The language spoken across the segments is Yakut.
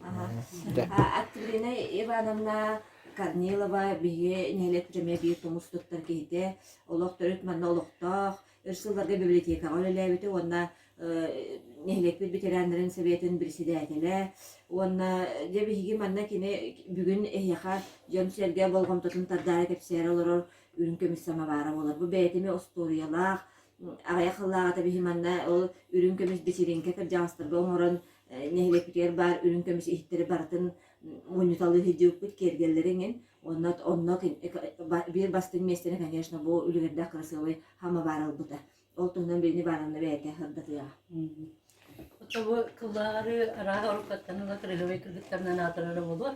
Октябрина Ивановна Корнилова биһиги нэһилиэкпит эмиэ биир тумус туттар киһитэ. Олох төрүт манна олохтоох, өр сылларга библиотекаҕа үлэлээбитэ уонна нэһилиэкпит ветераннарын советын председателэ уонна дьэ биһиги манна кини бүгүн эһиэхэ дьон-сэргэ болҕомтотун тардаары кэпсээри олорор үрүҥ көмүс самовара буолар. Бу бэйэтэ эмиэ остуоруйалаах, аҕыйах сыллааҕыта биһи манна ол үрүҥ көмүс бэчириҥкэ кырдьаҕастарга оҥорон нэһилиэкпитигэр баар үрүҥ көмүс иһиттэри барытын мунньуталыы сылдьыбыппыт киэргэллэри иҥин уонна онно биир бастыҥ миэстэни конечно бу үлүгэрдээх кырасыабай самовар ылбыта ол туһунан билини Ивановна бэйэтэ сырдатыаҕа. Отобу кыллаары арааһа уруккаттан ыла кырыһыбай кыргыттарынан аатырара буолуо.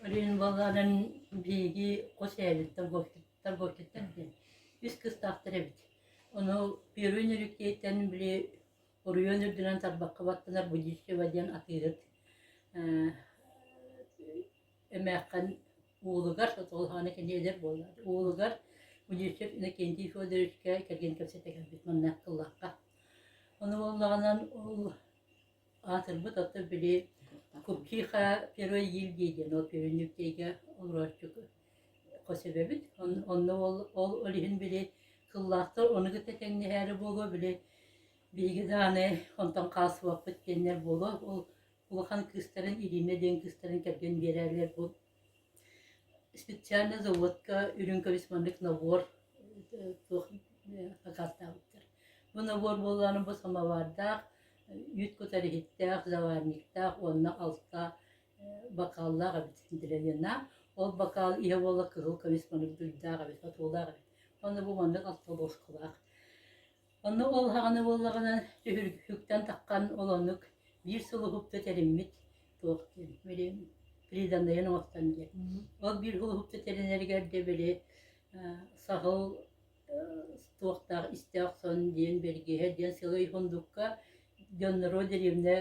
Олин буоллаанан биһиги хос эбит торговчиттар диэн үс кыстаахтар эбит. Ону Первый Нөрүктиэттэн били Оруйуон үрдүнэн тарбахха баттанар Будищева диэн атыыһыт эмээххин уолугар, сотолоһоно кини эдэр буолла, уолугар Будищев Иннокентий Федоровичка кэргэн кэпсэтэ кэлбит манна Кыллахха. Ону буоллаҕынан ол аатырбыт оттон били Купчиха Первой гильдии диэн ол Первый олорооччу хос эбэбит. Онно ол ол иһин били кыллаахтар ону кытта тэҥнэһээри буолуо били биһиги даҕаны онтон хаалсыбаппыт диэннэр буолуо. Ол улахан кыыстарын Ирина диэн кыыстарын кэргэн биэрээллэр бу специально заводка үрүҥ көмүс маннык набор туох сакаастаабыттар. Бу набор буоллаҕына бу самовардаах, үүт кутар иһиттээх, заварниктаах уонна алта бакааллаах эбит деревяннаах. Ол бакаал иһэ буола кыһыл көмүс маннык дуйдаах эбит, хотуулаах эбит. Уонна бу маннык алта ложкалаах. Онно ол хаҕаны буоллаҕына түһүргүттэн таххан ол оннук биир сыл уһукта тэриммит туох диэн били приданнайын оҥостон диэн. Ол биир сыл уһукта тэринэригэр дьэ били саһыл туохтаах истээх сон диэн бэргэһэ диэн сылай сундукка дьонноро дэриэбинэ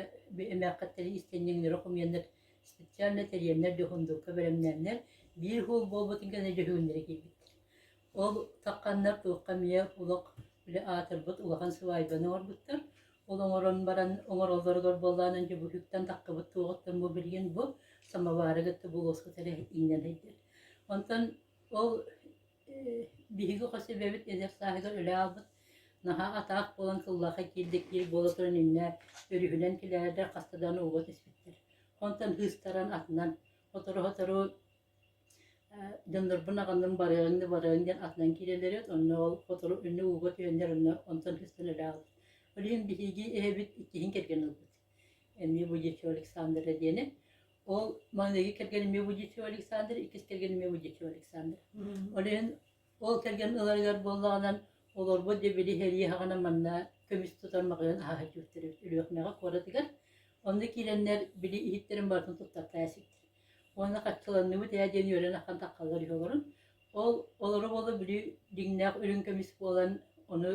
эмээххэттэри истэнньэҥнэри хомуйаннар специально тэрийэннэр дьэ сундукка бэлэмнээннэр биир уол буолбутун кэннэ дьөһүөннэрэ киирбиттэр. Ол тахханнар туохха эмиэ олох били аатырбыт улахан сыбаайбаны оҥорбуттар. Ол оҥорон баран оҥороллоругар буоллаҕына дьэ бу үктэн таххыбыт туоҕуттан бу билигин бу самовары кытта булуоскут эрэ иҥнэн сылдьар. Онтон ол биһиги хос эбэбит эдэр сааһыгар үлэ аалбыт наһаа атаах буолан сыллаахха киирдэ киир буола туран иннэ өрүһүнэн килээрдэр хаста даҕаны ууга түспүттэр. Онтон быыстаран атынан сотору-сотору Дьоннорбун аҕынным барыаҥ да барыаҥ диэн атынан киирэллэр эбит, онно ол сотору үннэ ууга түһэннэр онно онтон көстөн өлө хаалбыт. Ол иһин биһиги эһэбит иккиһин кэргэн ылбыт. Эмиэ Будичева Александра диэни. Ол маҥнайгы кэргэн эмиэ Будичева Александр, иккис кэргэн эмиэ Будичева Александр. Ол иһин ол кэргэн ыларыгар буоллаҕынан олорбут дьэ били сэрии саҕана манна көмүс тутар маҕаһыын аһа сылдьыбыттар эбит Өлүөхүмэҕэ куоратыгар. Онно киирэннэр били иһиттэрин барытын туттартаан ситтэр. Уонна хаччыланныбыт ээ диэн үөрэн ахан таххаллар үһү олорон. Ол олоро буола били дьиҥнээх үрүҥ көмүс буолан ону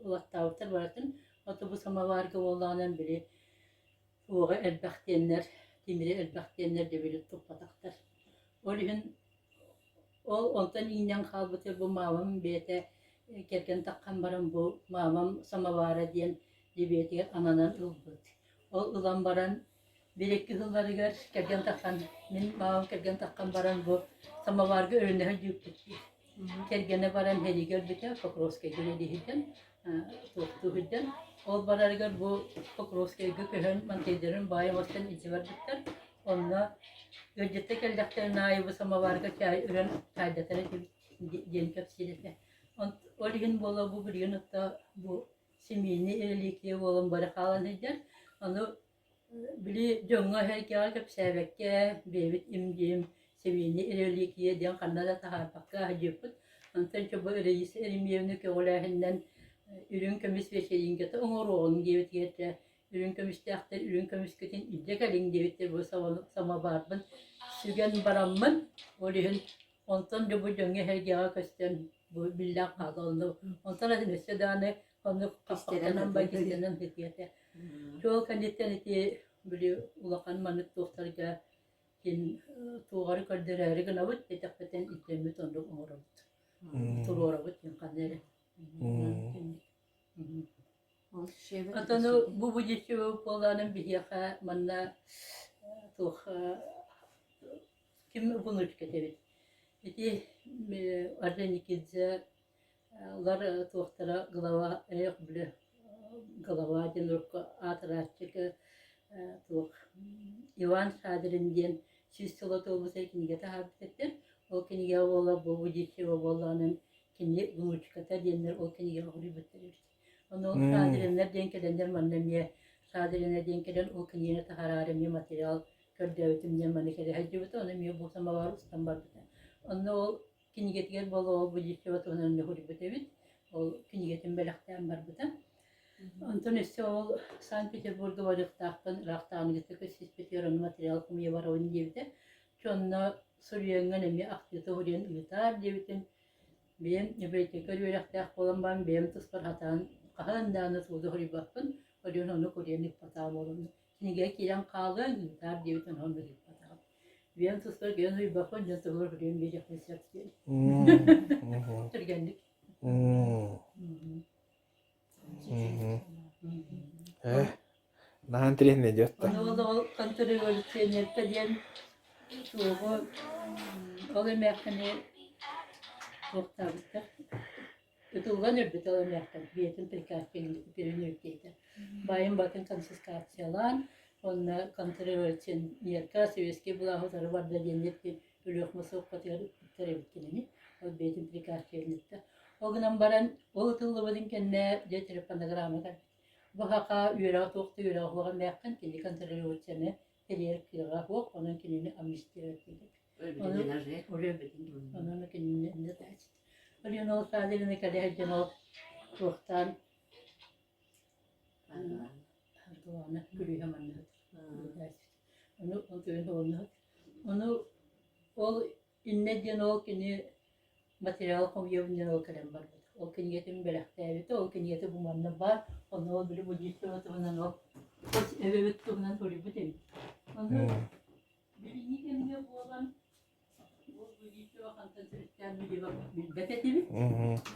ылаттаабыттар барытын. Ото бу самоварга буоллаҕынан били уоҕа элбэх диэннэр, тимири элбэх диэннэр дьэ били туппатахтар. Ол иһин ол онтон иинэн хаалбыты бу маамам бэйэтэ кэргэн таххан баран бу маамам самовара диэн дьэ ананан ылбыт. Ол ылан баран Биир-икки сылларыгар кэргэн тахсан, мин маамам кэргэн таххан баран бу самоварга өрүнэһэ дьүүкпүт. Кэргэнэ баран сэриигэ өлбүтэ, Покровскайга үлэлии туохтуу сылдьан. Ол барарыгар бу Покровскайга көһөн мантыйдарын баай оҥостон илдьэ барбыттар. Онно ыалдьытта кэллэхтэрин аайы бу самоварга чаай өрөн чаайдатар этибит диэн кэпсиир этэ. Ол иһин буола бу билигин отто бу семейный реликвия буолан бары хаалан сылдьар. Ону Били дьоҥҥо-сэргэҕэ кэпсээбэккэ, бэйэбит им-дьим, семейный реликвия диэн ханна да таһаарбакка сылдьыппыт. Онтон чобу Раиса Еремеевна көҕүлээһининэн үрүҥ көмүс вечеринката оҥоруоҕуҥ диэбитигэр дьэ үрүҥ көмүстээхтэр үрүҥ көмүскүтүн илдьэ кэлиҥ диэбиттэр бу самоварбын сүгэн бараммын, ол иһин онтон дьэ бу дьоҥҥо-сэргэҕэ көстөн бу биллэн хаалла. Онно онтон атын өссө даҕаны оннук хаппахтанан байтыстанан сытыата. Чуол кэнниттэн ити били улахан маннык туохтарга кин туоҕары көрдөрөөрү гынабыт диэтэхпитин итиэммит оннук оҥоробут. Туруорабыт диэн ханна эрэ. Отону бу будущего буолаанын биһиэхэ манна. Туох ким внучка эбит. Ити Орджоникидзе лар туохтара глава эх били голова диэн урукку аатырааччыга туох Иван Шадрин диэн 100 сыла туолбута кинигэ таһаарбыт этим. Ол кинигэ уола бу Будищева буоллаҕынан кини внучката диэннэр ол кинигэҕэ суруйбуттар эбит. Ону ол Шадриннар диэн кэлэннэр манна эмиэ Шадрина диэн кэлэн ол кинигэни таһаараары эмиэ материал көрдөөбүтүм диэн маны кэлэ сылдьыбыта. Ону эмиэ бу самовар устан барбыта. Онно ол кинигэтигэр буола ол Будищева туһунан эмиэ суруйбут эбит. Ол кинигэтин бэлэхтээн барбыта. Онтон өссө ол Санкт-Петербурга барыахтаахпын ыраахтааҕыныгытта көрсүспүтүгэр ону материал хомуйа барабын диэбитэ. Чэ онно суруйаҥҥын эмиэ ахтыыта суруйан ыытаар диэбитин бэйэм библиотекарь үөрэхтээх буолан баран бэйэм туспар сатаан хаһан даҕаны тугу да суруйбаппын, оройуон ону куруйан ыыппатаҕым буолан кинигэ киирэн хаалыаҥ ыытаар диэбитин ону ыыппатаҕым. Бэйэм туспар киирэн суруйбаппын дьон туһугар суруйан биэриэхпин сөп диэн. Түргэнник. Э, наһаа интэриэһинэй диэт да. Ону ол ол контрреволюционерка диэн туоҕу ол эмээххини туохтаабыттар. Ытыллан өлбүт ол эмээххин бэйэтин приказчигын үрдиэтэ. Баайын батын конфискациялаан, уонна контрреволюционерка советский былааһы утары барда диэннэр Өлүөхүмэ суоппатыгар ыппыттар эбит кинини. Ол бэйэтин приказчигын Ол гынан баран, ол ытыллыбытын кэннэ дьэ телефонограмма кэлбит. Бу саха үөрэҕэ туох да үөрэҕэ суох эмээххин кини контрреволюцияны тэрийэр кыаҕа суох, онон кинини амнистировать диэбит. Ону өлбүтүн. Онон кинини Өлүөн ол Саадырины кэлэ сылдьан ол туохтаан Аргылаана күлүүһэ манна Ону ол түгэн Ону ол иннэ диэн ол кини материал хомуйабын диэн ол кэлэн барбыт. Ол кинигэтин бэлэхтээбитэ, ол кинигэтэ бу манна баар. Онно ол били буддистова туһунан ол эбэбит туһунан суруйбут эбит. Ону билиҥҥи кэмҥэ буолан бу буддистова хантан төрүттээн билбэт этибит.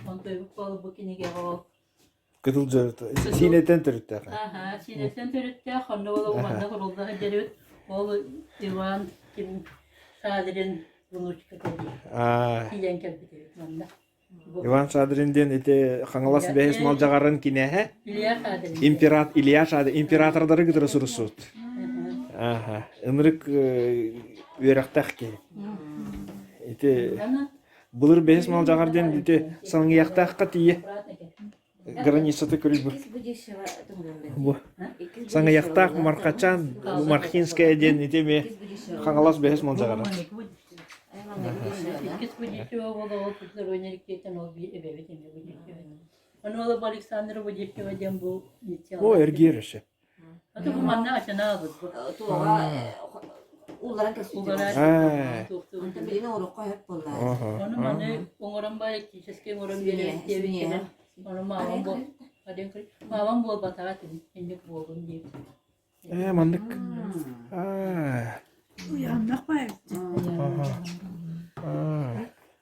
Онтон бу кинигэҕэ ол Кытыл Сиинэтэн төрүттээх. Аха, Сиинэттэн төрүттээх, онно ол манна курулла сылдьар Ол Иван ким Шадрин внучката дии. Киирэн кэлбит эбит манна. Иван Шадрин диэн ити Хаҥалас бэһис малдьаҕарын кинээһэ. Илья Шадрин. Императ Илья Шадрин императордары кытары суруссут. Аха, ынырык үөрэхтээх киһи. Ити Былыр бэһис Малдьаҕар диэн ити Саҥыйахтаахха тиийэ границата көрүйбүт. Бу Саҥыйахтаах Мархачаан Мархинская диэн ити эмиэ Хаҥалас бэһис Малдьаҕара. Иккис Будищева буола ол ол биир эбэбит эмиэ Будищева. Ону ол Александра Будищева диэн бу О, эргиэр өссө. Аты бу манна ачанаабыт. Туоҕа уулларан көстүтэ. Онтон билигин оҥоруохха сөп буолла. Ону маны оҥорон баар электрическэй оҥорон биэрэр диэбиттэрэ. Ону маамам буол маамам буолбатаҕа этим инник буоллун диэбит. Ээ маннык. Аа. Уйаннах баайбыт.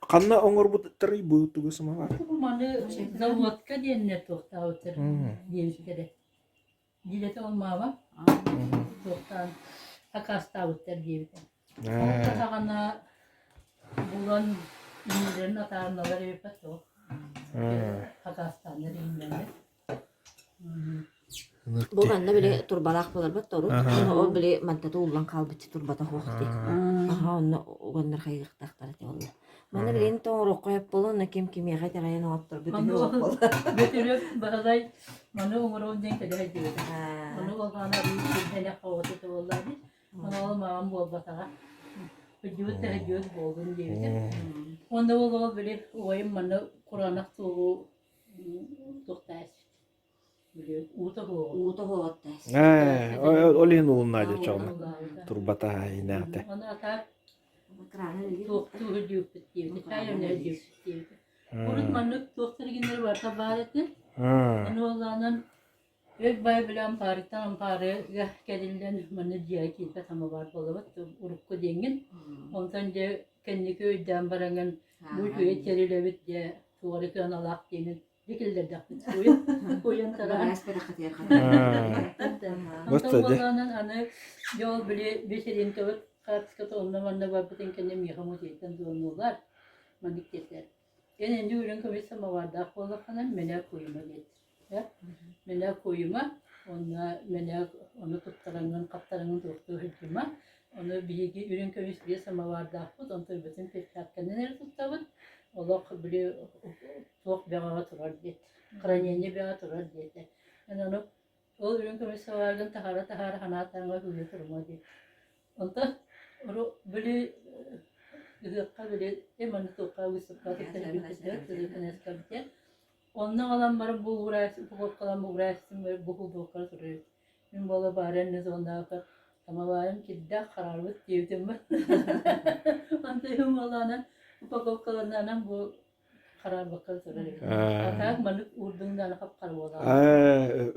Ханна оҥорбуттарый бу тугу самовар? Бу маны заводка диэннэр туохтаабыттар диэбиттэрэ. Диэтэ ол маама туохтаан акаастаабыттар диэбитэ. Ол саҕана булан иннилэрин атаарыналар эбиппэт суох. Акаастааннар иҥнэннэр. Бу манна били турбалаах буоларбыт торут. Ол били мантата ууллан хаалбыччы турбата суох дии. Аха онно уганнар хайыахтаахтар этэ онно. Маны билигин тоҥоруохха сөп буолуо, онно ким кимиэхэ итэҕэйэн оҥотторбут үһү ол буолла. Бөтүрүөп Баһылай маны оҥоруом диэн кэлэ сылдьыбыта. Ону ол хаана арыый кирдэлэх оҕото буолла дии. Ону ол маҕан буолбатаҕа. Сылдьыбыт да сылдьыбыт буоллун диэбитэ. Уонна ол ол били убайым манна кураанах суолу туохтаах Уута суоҕа. Уута суоҕа Ээ, ол иһин уулунна дьэ турбата инээтэ. Ону атаак туохтуу диэбит диэбит, диэбит. Урут маннык туохтар гиннэр барыта баар этэ. Ону олаанан өй бай билэ ампаарыттан ампаарыга кэлиллэн манна дьиэҕэ киирбэт ама баар буолабыт урукку диэҥҥин. Онтон дьэ кэнники өйдөөн бараҥҥын бу үчүгэй тэрилэбит дьэ туора кыаналаах диэҥин. Дикиллэрдэхпит уйан уйан тараан. Онтон буоллаҕынан аны дьэ ол били вечеринкабыт хаартыската онно-манна барбытын кэннэ миэхэ музейтан звоннулар маннык диэтилэр. Эн энди үрүҥ көмүс самовардаах буоллаххына мэнээк куйума диэтилэр. Мэнээк куйума уонна мэнээк ону туттараҥҥын хаптараҥҥын туохтуу сылдьыма. Ону биһиги үрүҥ көмүс биэс самовардаахпыт, онтон перчатканан эрэ туттабыт. Олох били туох бөҕөҕө турар диэт, хранение бөҕө турар диэтэ. Ону ол үрүҥ көмүс самоваргын таһаара-таһаара ханаатааҥҥа сууйа турума диэт. Онтон били ыһыахха били эманы туохха выставка кыттар Онно аҕалан баран бу упаковкалаан бугураастым бу упаковканы турар эбит. Мин буола баара иннэ зонаҕа самоварым кирдээх хараарбыт диэбитим Онто иһин буоллаҕына упаковкаларынан бу хараарбакка турар эбит. А так маннык уурдуҥ даҕаны хап-хара буолаҕын.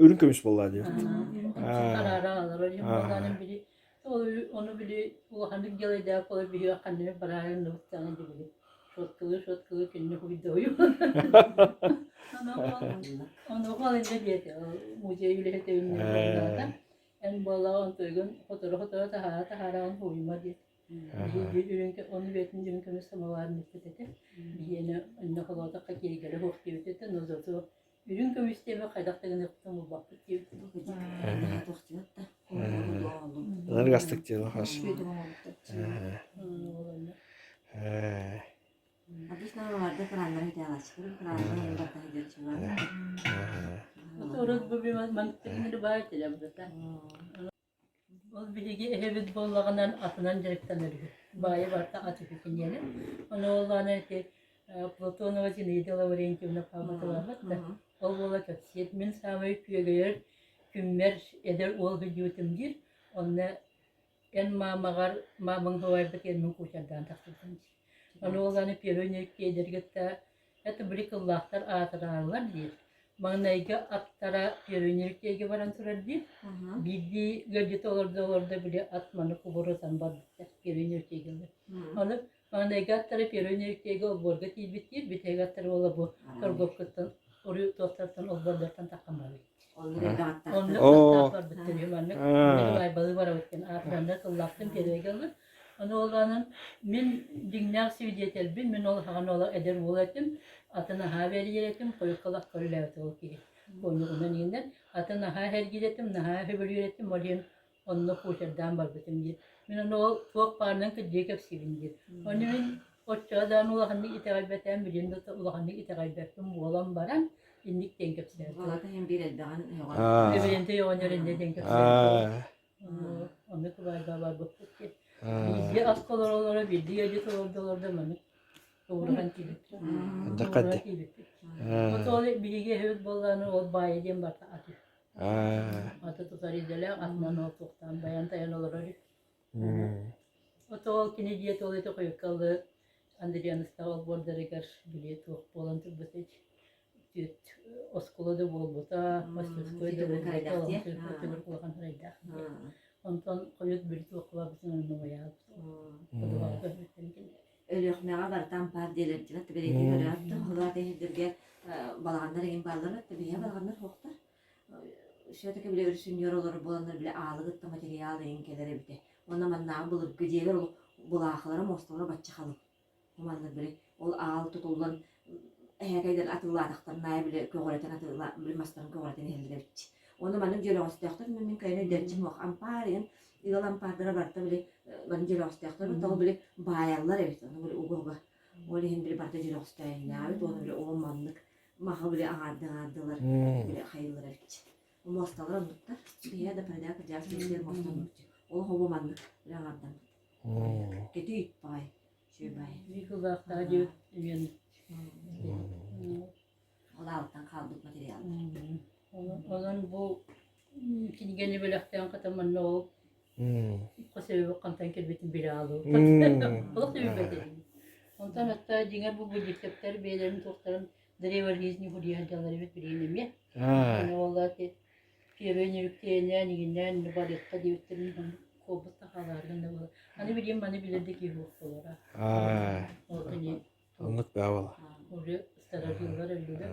Үрүҥ көмүс буоллаа диэбит. Хараара аҕалар. Иһин буоллаҕына били ону били улаханнык дьалайдаах буолар биһиги ханнык бараайын ныбыттаҕына дии били шоткалыы шоткалыы кинини хуйдоойу. Онуоха ол иннэ диэтэ музей үлэһитэ үннэ эн буоллаҕа онтуйгун хотору-хотору таһаара таһаараҕын хуйума диэт. Биһиги ону бэйэтин дьүһүн көмүс самоварын иппит этэ. Биһиэнэ иннэ холоотоххо киэргэлэ суох диэбит этэ, но зато үрүҥ көмүс диэми хайдах да гыныахпытын булбаппыт диэбит. Ыныргастык диэн хас. Обычно краннары тялачтыр, краннары баттаһыдьаччылар. Урут бу мантыгын баар телебыта. Ол биһиги эһэбит буоллаҕынан атынан дьарыктанар үһү. Баайа барыта ат үһү киниэнэ. Ону уоллаана ити Платонова Зинаида Лаврентьевна Павлова да ол уола кэпсиэт мин саамай күөгэйэр күммэр эдэр уол сылдьыбытым диир. Онно эн маамаҕар маамаҥ сыбаайбат эн мин куучардаан тахсыбытым диир. Ону уоллаана первый киэдэргитта Это били кыллаахтар аатырааллар диир. Маҥнайгы аттара Пионеркиэгэ баран турар диир. Биирдии ыалдьыт олордо олордо били ат маны кубурутан барбыттар Пионеркиэгэлэр. Ону маҥнайгы аттара Пионеркиэгэ олбуорга тиийбит диир, бүтэһик аттара уола бу торговкаттан уруй туохтартан олбуордартан таххан барбыт. Онно аттаах барбыттар үһү маннык байбалы барабыт диэн аатыраннар кыллаахтан Пионерге ыллыр. Ону олаанан мин дьиҥнээх свидетельбин, мин ол хаҕан ол эдэр уол этим, атын аһаа бэрийэр этим, хойуккалах көрүлээбит ол киһи. Коньюгунан иҥинэн, атын аһаа эргиир этим, наһаа сөбүлүүр этим, ол иһин онно кучердаан барбытым диир. Мин ону ол туох баарынан кырдьыга кэпсиибин диир. Ону мин оччоҕо даҕаны улаханнык итэҕэйбэтэҕим, билигин да улаханнык итэҕэйбэппин буолан баран, инник диэн кэпсээбитим. Балата иһин биир элбэҕин өҕөн. Эбиэнтэй оҕонньор иннэ диэн кэпсээбитим. Оннук убайга барбыппыт диэн. Биирдии ас олороллоро, биирдии ыалдьыт олордоллор да маннык ууран тиийбиппит. Дьаххадди. Тиийбиппит. Ол биһиги эһэбит буоллаҕына ол баайа диэн барыта ат үһү. Аты тутар идэлээх, атынан ол туохтаан байан тайан олорор үһү. Ото ол кини диэт ол ити хойуккалыы Андрианыстаах олбуордарыгар били туох буолан турбут түөрт оскуола да буолбута, мастерской да буолбута, төгүрүк улахан харайдаах. Онтон хойут били туохха барбытын онно байаабыт. Подвалга көһүттэн кинилэр. Өлүөхүмэҕэ барыта ампаар диэлэрдилэр, бэлиэтии көрөөт, холоот иһирдэргэ балаҕаннар эҥин бааллар, биһиэхэ балаҕаннар суохтар. Все-таки били өрүсүнньүөр олорор буоланнар били аалы кытта материал эҥин кэлэр эбитэ. Уонна маннааҕы былыргы дьиэлэр ол былаахылара, муосталара бачча халыҥ. Манна били ол аал тутуллан эһээкэйдэр атыылаатахтарына аайы били көҕүрэтэн атыыла били мастарын көҕүрэтэн иһэллэр эбит. Уонна маннык дьөлөҕөстөөхтөр мин кайын өйдөөччүм суох ампаар иһин ыал ампаардара барыта били маннык дьөлөҕөстөөхтөр тоҕо били баайаллар эбит ону били уга-уга ол иһин били барыта дьөлөҕөстөөйүннээҕит уонна били ол маннык маһы били аҥаарды аҥаардылар били хайыллар эбит. Муосталар оннуктар. Биһиэ да продаа кырдьаҕас киһи муоста оннук. Ол хобу маннык били аҥаардаммыт. Кэтиит баҕай, үчүгэй баҕай. Викулаахтаах диэбит эмиэн Ол аалтан хаалбыт материал. Онон бу кинигэни бэлэхтээн хата манна ол хос эбэбит хантан кэлбитин билэ хаалбыппыт. Олох да билбэт этим. Онтон отто дьиҥэр бу буддистар бэйэлэрин туохтарын древо жизни худуйан дьаллар эбит билигин эмиэ. Ол Первый ньүрүктэнэн, игиннээн барыахха диэбиттэрин куолбут сахалааргын да буолар. Аны билиэм маны билэр да киһи суох буолара. Ол кини Оннук баа буола. Уже старожиллар өллүлэр.